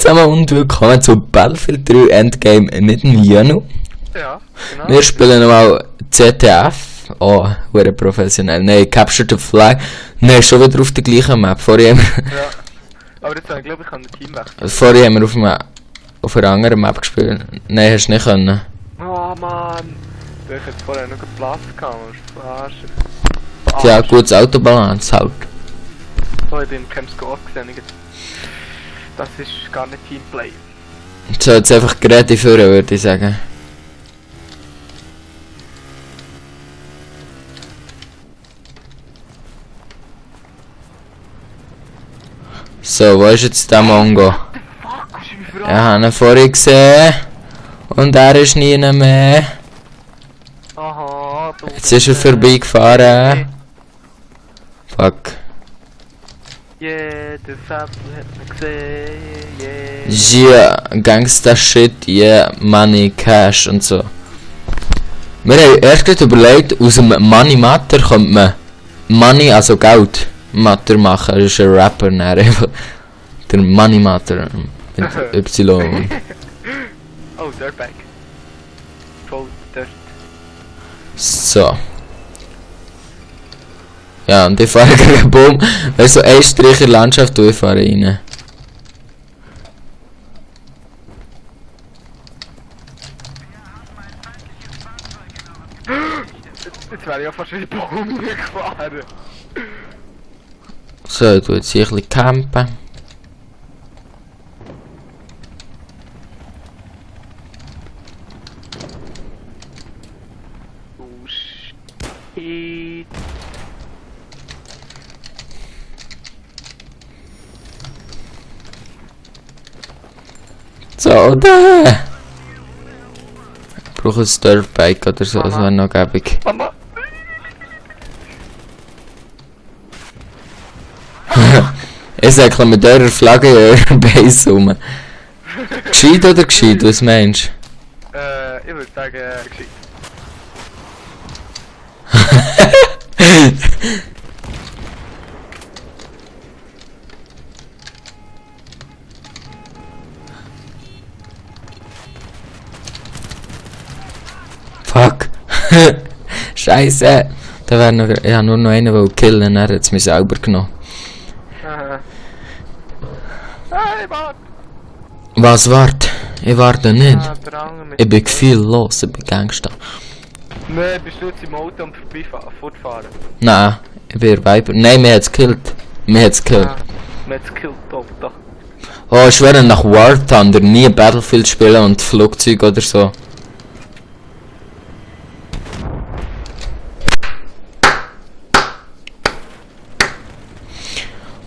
zusammen und willkommen zu Battlefield 3 Endgame mit dem Janu. Ja, genau. Wir spielen nochmal CTF. Oh, hure professionell. Nein, Capture the Flag. Nein, schon wieder auf der gleichen Map. Vorher haben wir, Ja. Aber jetzt glaube ich, kann das Team wechseln. vorher haben wir auf einer anderen Map gespielt. Nein, hast du nicht können. Oh Mann! Du hast jetzt vorher noch einen Platz gehabt, musst du verarschen. Ja, gutes Autobalance halt. So, ich habe in keinem Score gesehen. Das ist gar nicht Teamplay. So, jetzt einfach Geräte führen, würde ich sagen. So, wo ist jetzt der Mongo? Fuck, ist mich Ich habe ihn vorhin gesehen. Und er ist nie mehr. Aha, du. Jetzt ist er vorbeigefahren. Fuck. Yeah, der Sattel hat mich gesehen. Yeah, Gangster Shit, yeah, Money, Cash und so. Wir haben erst gerade überlegt, aus dem Money Matter könnte man Money, also Geld, Matter machen. Das ist ein Rapper, einfach. Der Money Matter mit Y. Oh, Dirtbag. Voll Dirt. So. Ja, und ich fahre gegen einen Baum. Weißt du, so ein Strich in der Landschaft und ich fahre rein. Jetzt wäre ich ja fast in den Baum gefahren. So, ich tue jetzt hier ein bisschen campen. Oh shit. So, da! Ich brauche ein Dirtbike oder so, das wäre noch gäbig. Mama! Ich säckle mit eurer Flagge in eurer Base rum. Gescheit oder gescheit, was meinst Ich würde sagen, gescheit. Fuck! Scheiße! Da wäre noch. Ich habe nur noch einen wollen killen, er hat es mir selber genommen. Hey, Mann! Was wart? Ich warte nicht. Der Angel mit Ich bin viel los, ich bin Gangster. Nein, bist du jetzt im Auto und fortfahren? Nein, ich bin Viper. Nein, mir hat's gekillt. Mir hat's gekillt. Man hat es gekillt, doch. Oh, ich schwöre, nach War Thunder nie Battlefield spielen und Flugzeug oder so.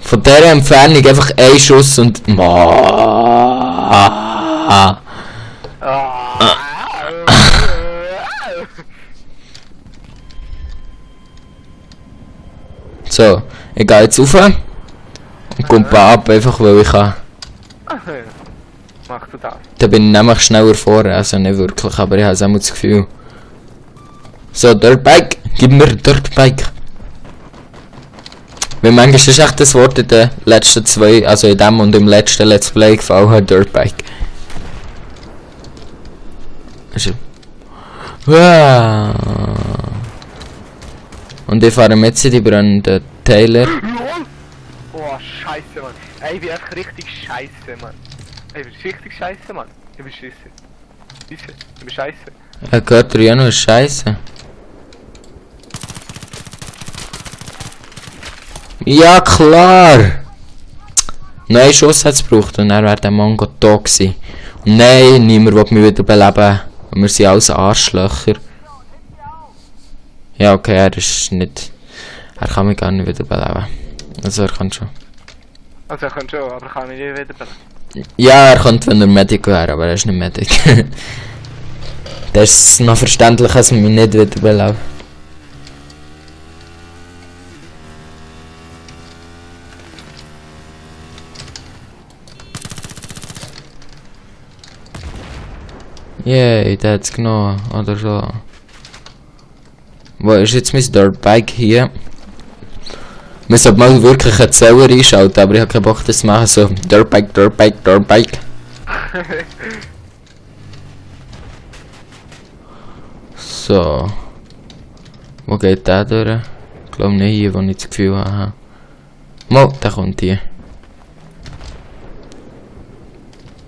Von dieser Entfernung einfach ein Schuss und... So, ich gehe jetzt rauf und komme ab, einfach weil ich kann. Mach du das. Da bin ich nämlich schneller vor, also nicht wirklich, aber ich habe auch das Gefühl. So, Dirtbike, gib mir Dirtbike. Weil manchmal ist echt das Wort in den letzten zwei, also in dem und im letzten Let's Play gefallen, Dirtbike. Also. Wow. Und ich fahre mit über einen Taylor. LOL! Oh, scheiße, Mann. Ey, ich bin einfach richtig scheiße, Mann. Ey, ich bin richtig scheiße, Mann. Ich bin scheiße. Scheiße. Ich bin scheiße. Er gehört ja nur Scheiße. Ja, klar! Nein, Schuss hat es gebraucht und dann wäre der Mongo da gewesen. Und nein, niemand will mich wieder beleben. Und wir sind alles Arschlöcher. Ja, okay, er ist nicht... Er kann mich gar nicht wieder beleben. Also er kann schon. Also, er kann schon, aber kann mich nicht wieder beleben. Ja, er könnte, wenn er Medic wäre, aber er ist nicht Medic. Das ist noch verständlich, dass man mich nicht wieder belebt. Yay, der hat's genommen, oder so. Wo ist jetzt mein Dirtbike hier? Man sollte mal wirklich einen Zeller einschalten, aber ich habe keinen Bock das zu machen, so Dirtbike, Dirtbike, Dirtbike. So. Wo geht der durch? Ich glaube nicht hier, wo ich das Gefühl habe. Mal, der kommt hier.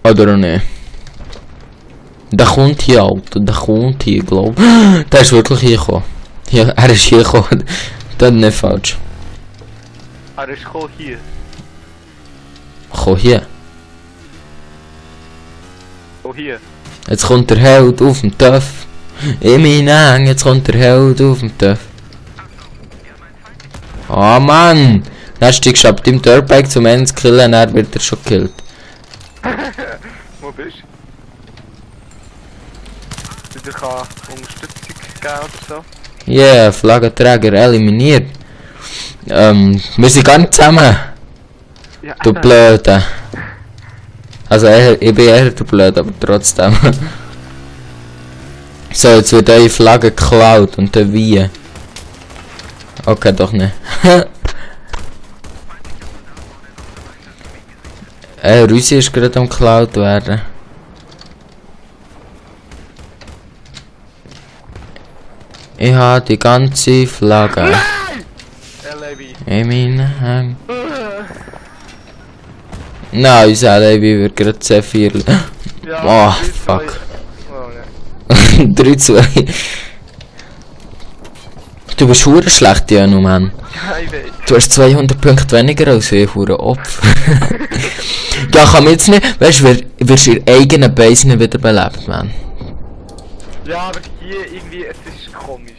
Oder auch nicht. Der kommt hier, Alter. Der kommt hier, glaub. Der ist wirklich hier gekommen. Ja, er ist hier gekommen. Das ist nicht falsch. Er ist gekommen hier. Komm hier. Oh hier. Jetzt kommt der Held auf dem Töff. In meinen Hängen, jetzt kommt der Held auf dem Töff. Oh Mann! Dann steigst du ab deinem Dirtbike zum Ende zu killen, dann wird er schon gekillt. Wo bist du? Du kannst Unterstützung geben oder so. Yeah, Flaggenträger eliminiert. Wir sind gar nicht zusammen. Ja. Du Blöde. Also ich bin eher der Blöde, aber trotzdem. So, jetzt wird eure Flagge geklaut und dann wie? Okay, doch nicht. Russi ist gerade am geklaut werden. Ich habe die ganze Flagge. Nein! LAV. In meinen Händen. Nein, unser LAV wird gerade sehr viel. Ja, Oh, 3-2. fuck. Oh ne. 3-2. Du bist hure schlecht, Janu, Mann. Ja, ich weiß. Du hast 200 Punkte weniger als ich, hure Opfer. Ja, kann man jetzt nicht. Weißt du, wirst du in eigenen Base nicht wieder belebt, Mann. Ja, aber hier irgendwie, es ist komisch.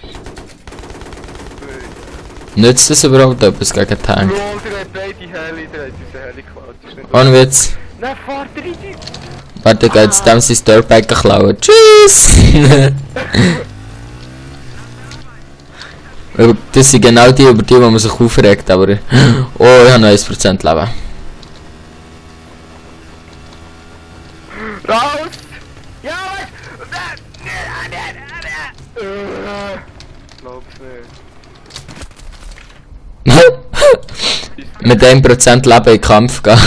Nützt das überhaupt etwas gegen Tank? Bro, der hat beide Heli, der hat diese Heli geklaut. Das ist nicht Ohne Witz. Nein, fahr rein! Warte, geht jetzt dem sein Dirtbike klauen. Tschüss! Das sind genau die, über die man sich aufregt, aber... Oh, ich habe noch 1% Leben. Raus! Ja, was? Glaub's nicht. Mit 1% Leben in den Kampf gehen.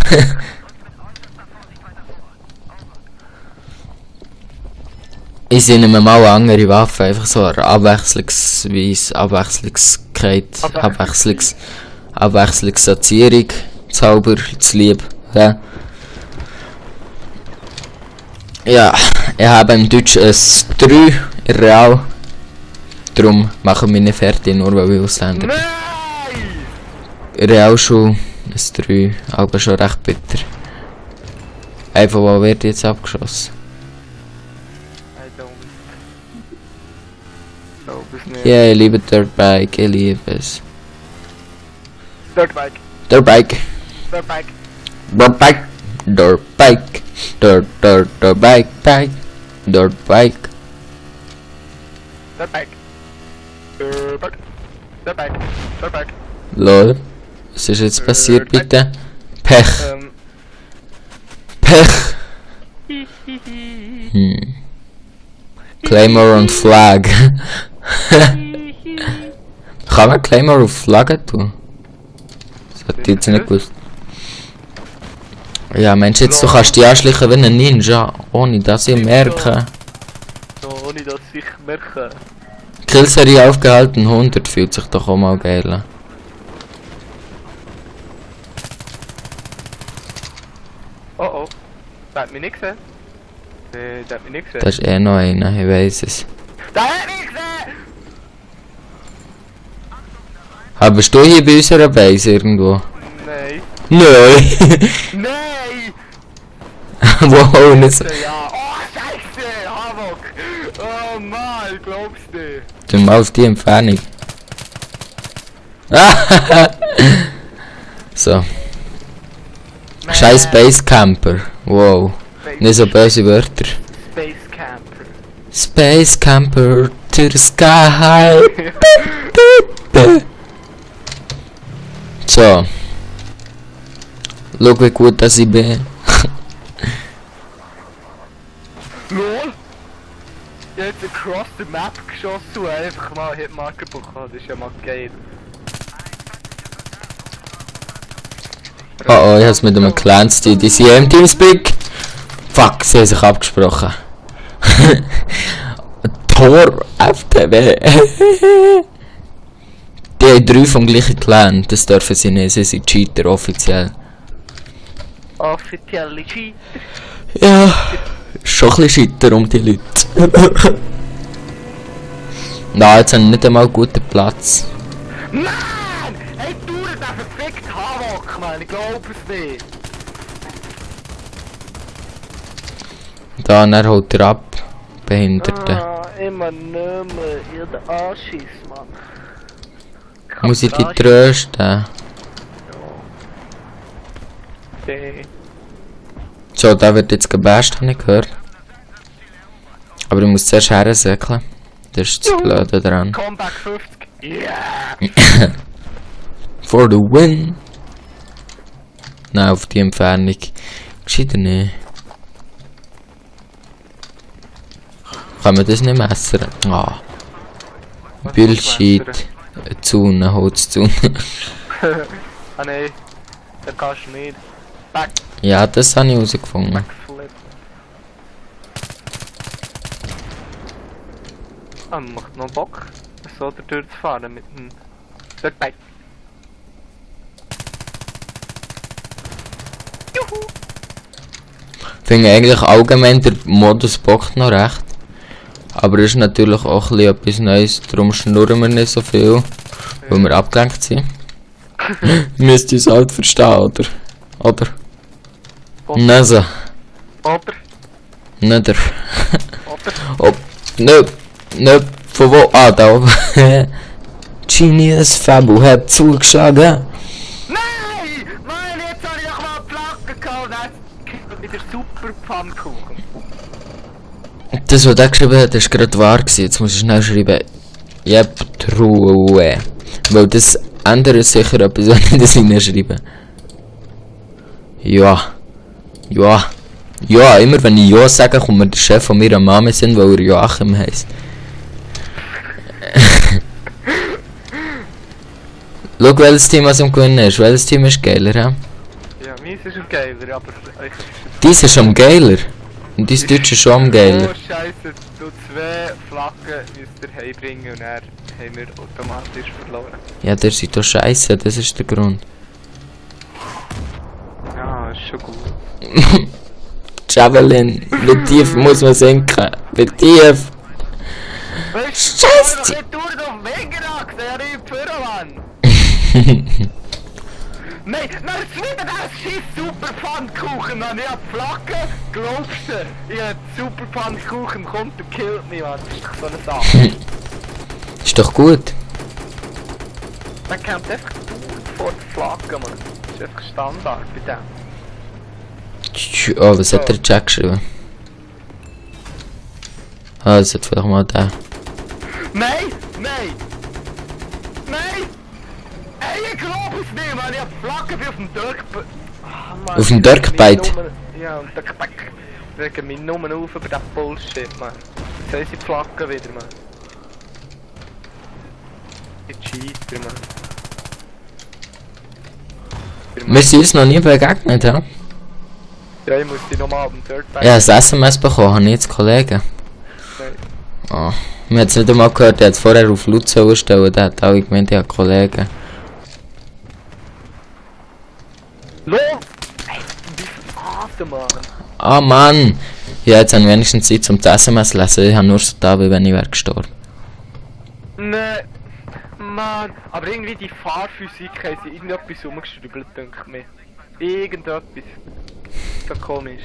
Ich sehe nicht mehr mal andere Waffen, einfach so eine Abwechslungsweise, Abwechslungssatzierung, Zauber, zu lieb. Ja. Ja, ich habe im Deutsch ein 3 in Real. Darum machen wir nicht fertig, nur weil wir Ausländer. Nein! In Realschule ein 3, aber schon recht bitter. Einfach, wo wird jetzt abgeschossen? I don't. Glaub es nicht. Ja, yeah, ich liebe Dirtbike, ich liebe es. Dirtbike. Dirtbike, Dirtbike. Dirtbike, Dirtbike, Dirtbike, Bike, Dirtbike. Dirtbike. Dirtbike. Dirtbike. Dirtbike. Lol, was ist jetzt passiert bitte? Pech, Pech. Claymore und Flag. Kann man Claymore auf Flagge tun? Das hat ich jetzt nicht gewusst. Ja, Mensch, jetzt du kannst dich anschleichen wie ein Ninja, ohne dass ich merke. So, ohne dass ich merke. Killserie aufgehalten, 100 fühlt sich doch auch mal geil an. Oh oh. Der hat mich nicht gesehen. Nee, der hat mich nicht gesehen. Das ist eh noch einer, ich weiss es. Der hat mich gesehen! Aber bist du hier bei unserer Base irgendwo? Nein. Nein! Nein! Wow, nicht so. Ja. Oh, scheiße! Havok! Oh Mann, glaubst du? Du mal auf die Entfernung. So. Scheiß Basecamper. Wow. Nicht so böse Wörter. Space Camper. Space Camper to the sky. So. Schau wie gut dass ich bin. LOL! Ich hab jetzt across the map geschossen und einfach mal einen Hitmarker bekommen. Das ist ja mal geil. Oh oh, ich hab's mit einem Clan-Stil. Die sind im Teamspeak. Fuck, sie haben sich abgesprochen. Tor FTW. Die haben 3 vom gleichen Clan. Das dürfen sie nicht. Sie sind Cheater, offiziell. Offizielle Cheater. Ja, schon ein bisschen Cheater um die Leute. Na, jetzt haben wir nicht einmal einen guten Platz. Nein! Hey, du, der verfickte Havok, Mann. Ich glaub es nicht. Da, dann holt er ab. Behinderte. Ah, immer nicht mehr. Ihr der Anschiss, Mann. Muss ich dich trösten? Okay. So, da wird jetzt gebasht, habe ich gehört. Aber ich muss zuerst hersäckeln. Das ist das Blöde dran. Comeback 50. Yeah! For the win! Nein, auf die Entfernung. Gescheiter nicht. Kann man das nicht messern? Ah. Bullshit. Zune, Holzzune. Ah nein, da kannst du nicht. Back, Ja, das habe ich herausgefunden. Backflip. Ah, macht noch Bock, so da durchzufahren mit dem Dirtbike. Juhu! Ich finde eigentlich allgemein der Modus bockt noch recht. Aber es ist natürlich auch ein bisschen etwas Neues, darum schnurren wir nicht so viel, weil wir abgelenkt sind. Müsst ihr es halt verstehen, oder? Oder? Nicht so. Oder? Nicht der. Oder? Ob. Nicht. Nicht. Von wo? Ah, da oben. Genius Fabu hat zugeschlagen. Nein! Mann, jetzt habe ich noch mal Placken gehabt, das ist wieder super Pfannkuchen. Das, was er geschrieben hat, ist gerade wahr gewesen. Jetzt muss ich schnell schreiben. Yep, true. Weil das ändert sicher etwas, wenn ich das hinschreibe. Ja. Ja. Ja, immer wenn ich Ja sage, kommt mir der Chef von meiner Mama sind, weil er Joachim heisst. Schau, welches Team was am Gewinnen ist. Welches Team ist geiler, ja? Ja, meins ist am geiler, aber... Dies ist am geiler. Und dies Deutsche ist schon am geiler. Oh Scheiße, du 2 Flaggen müsst ihr heimbringen und dann haben wir automatisch verloren. Ja, der ist doch scheiße, das ist der Grund. Ja, ist schon gut. Javelin, wie tief muss man sinken? Wie tief? Scheiße! Ich hab doch nicht durch auf den Weg geragt, der hat nicht Führer, Mann! Nein, nein, jetzt wieder der scheiß super Pfannkuchen, Mann! Ich hab Flagge, glaubst du? Ich hab super Pfannkuchen, kommt und killt mich, Mann! Das ist doch so eine Sache. Ist doch gut. Man kämpft einfach durch vor der Flagge, Mann. Das ist einfach Standard bei dem. Oh, was hat der Jack geschrieben? Ah, das hat vielleicht mal der. Nein! Nein! Nein! Ey, ich glaub es nicht, Mann! Ich hab Flagge wie auf dem Dirk... Ah, Auf dem Dirkbite? Ja, und Dirkbite. Ich rege mich nur auf über den Bullshit, Mann. Jetzt haben sie die Flagge wieder, Mann. Ich cheater, Mann. Wir sind uns noch nie begegnet, ja? Ja, ich muss die nochmal auf dem Dirtbite... Ja, ein SMS bekommen, habe ich jetzt Kollegen. Nein. Oh, wir haben es nicht einmal gehört, der hat vorher auf laut stellen, der hat auch gemeint, ich habe Kollegen. Los! Ey, wie verraten, Mann! Ah Mann! Ja, jetzt habe ich wenigstens Zeit zum SMS zu lesen, ich habe nur so da, wie wenn ich wäre gestorben. Nein! Mann! Aber irgendwie die Fahrphysik haben sie irgendetwas umgestrübelt, denke ich mir. Irgendetwas. So komisch.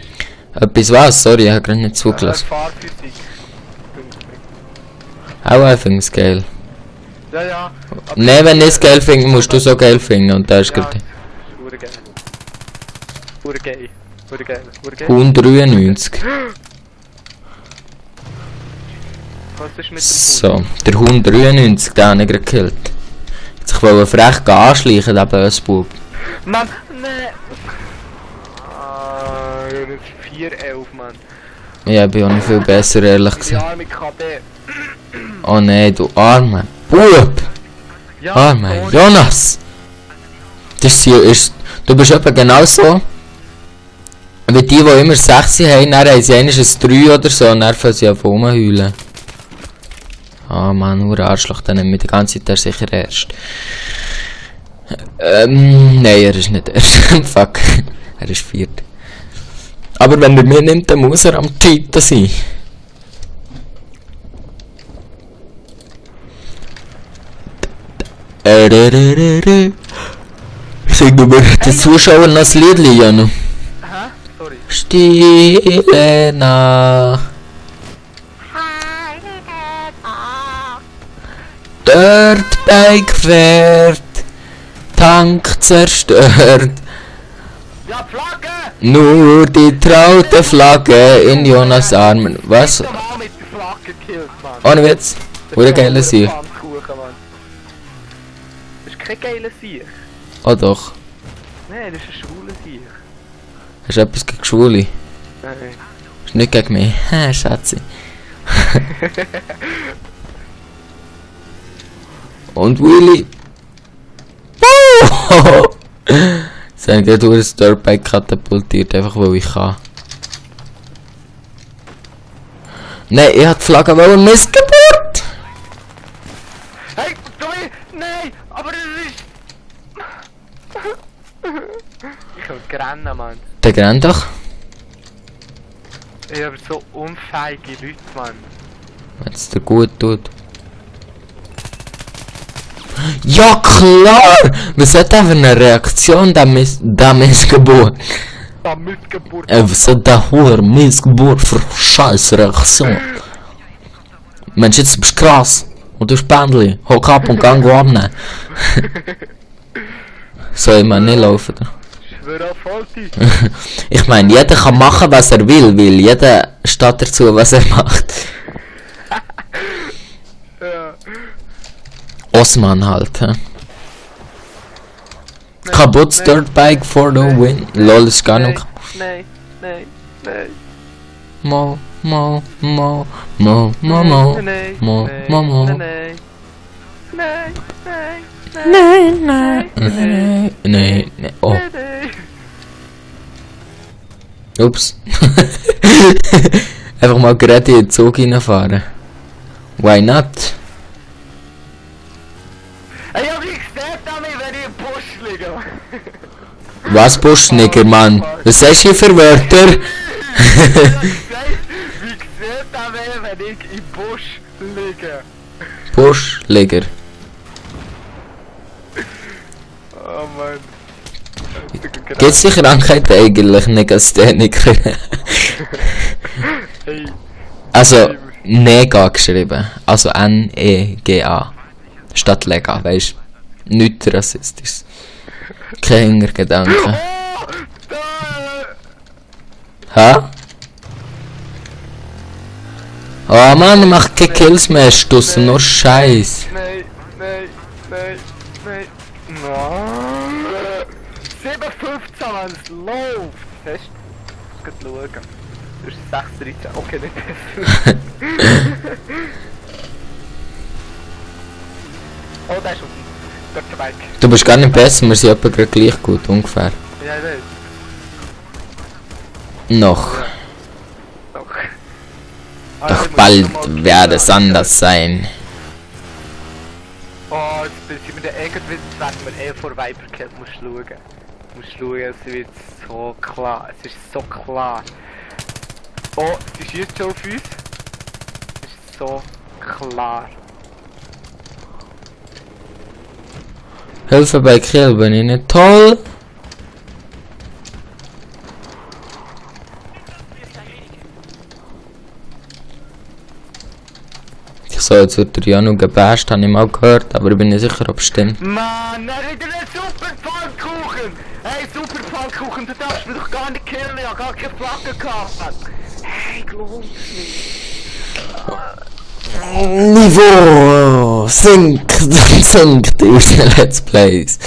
Etwas was? Sorry, ich habe gerade nicht zugelassen. Fahrphysik. Denke ich. Auch ich finde es geil. Ja, ja. Ne, wenn ich es geil finde, musst du so geil finden und da ist Ja, gerade das ist urgeil. Urgeil. 193. Was ist mit dem So, der 193, den habe ich gerade gekillt. Jetzt ich wollte frech anschleichen, der böse Bub. Mann, ne. Ah, 4-11, Mann. Ja, ich bin auch nicht viel besser, ehrlich Die gesagt. arme KD. Oh nein, du armer Bub! Ja, Armer sorry. Jonas! Das ist, du bist etwa genauso wie die immer 6 haben, dann haben sie einmal ein 3 oder so und dann fangen sie an rumheulen. Ah Mann, nur Arschloch, dann nehmen wir die ganze Zeit sicher erst. Nein, er ist nicht erst. Fuck, er ist 4. Aber wenn er mir nimmt, dann muss er am Cheaten sein. Singen wir den Zuschauern noch das Lied, Janu? Hä? Sorry. Stille Nacht. Dort bei Gefährt, Tank zerstört. Ja, Flagge! Nur die traute Flagge in Jonas Armen. Was? Mal mit der Flagge gekillt, Mann. Ohne Witz. Oder geile Sieg. Das ist kein geiler Sieg. Oh doch. Nein, das ist ein schwuler Sieg. Hast du etwas gegen Schwule? Nein. Ist nicht gegen mich. Hä, Schatzi. Und Willy. Sie haben gerade durch das Dirtbike katapultiert, einfach weil ich kann. Nein, ich hab die Flagge wollen Missgeburt! Hey, Tommy! Nein! Aber das ist... Ich will rennen, Mann. Der rennt doch. Ich habe so unfeige Leute, Mann. Wenn es dir gut tut. Ja klar! Was hat der für eine Reaktion, der Missgeburt? Da Missgeburt. Was hat der hohe Missgeburt für scheiß Reaktion? Mensch, jetzt bist du krass. Und du bist Bändli. Hock ab und gang abnehmen. Soll ich mal nicht laufen? Ich schwöre auf Vollti. Ich meine, jeder kann machen, was er will, weil jeder steht dazu, was er macht. Ja. Osman halt, hä? Kaputt Dirtbike for the win. Lol, ist gar nicht. Nein, nein, nein. Mo, mo, mo, mo, mo, mo, Nein, mo, nein, mo, mo. nein, nein, nein, Nein, nein, nein, nein, nein. Oh, nein. ups. Einfach mal gerade in den Zug reinfahren. Why not? Hey, ich hab nicht gesehen, Tommy, wenn ich im Busch liege. Was Buschnigger, Mann? Was sagst du für Wörter? Wie sieht Tommy, wenn ich im Busch liege? Buschligger. Oh Mann. Gibt's die Krankheit eigentlich Negastheniker? Hey, Also, Nega geschrieben. Also N-E-G-A. Statt Lega, weisst du? Nichts rassistisch. Kein Hintergedanke. oh, Hä? da. Oh Mann, ich mach keine Kills mehr, Stussen, nur Scheiß. Nein, nein, nein, nein. Nein. 7,15, Mann, es läuft. Hast du? Ich muss schauen. Du bist 6,13. Okay, nicht besser. Oh, der ist auf dem Dirtbike. Du bist gar nicht besser, wir sind etwa gerade gleich gut, ungefähr. Ja, ich weiß. Noch. Doch. Doch bald werde es anders sein. Oh, jetzt sind wir der irgendwie, jetzt werden wir vor Viper gekillt, musst du schauen. Musst schauen, es wird so klar, es ist so klar. Oh, sie schießt schon auf uns. Es ist so klar. Hilfe bei Kill, bin ich nicht toll? So, jetzt wird der Janu gebasht, habe ich mal gehört, aber ich bin nicht sicher, ob es stimmt. Mann, er hat einen super Pfannkuchen! Hey, super Pfannkuchen, du darfst mich doch gar nicht killen, ich hab gar keine Flagge gehabt! Hey, glaub's nicht! Niveau sinkt und sinkt in unseren Let's Plays.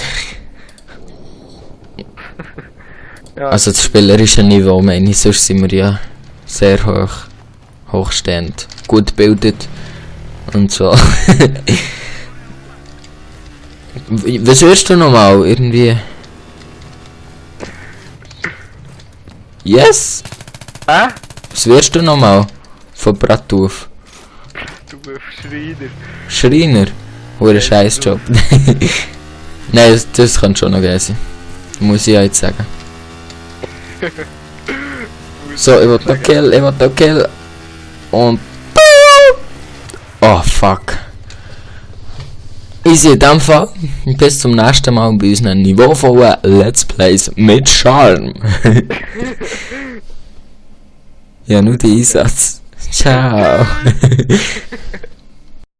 Ja, Also das spielerische Niveau, meine ich, sonst sind wir ja sehr hochstehend, gut gebildet und so. Was hörst du nochmal? Irgendwie Yes! Hä? Was wirst du nochmal? Von Bratuf. Du bist Schreiner. Schreiner? Hure Scheißjob. Nein, das kann schon noch gehen sein. Muss ich ja jetzt sagen. So, ich will noch Kill. Und... Oh, fuck. Easy in dem Fall. Bis zum nächsten Mal bei unseren niveauvollen Let's Plays mit Charme. Ja, nur der Einsatz. Ciao.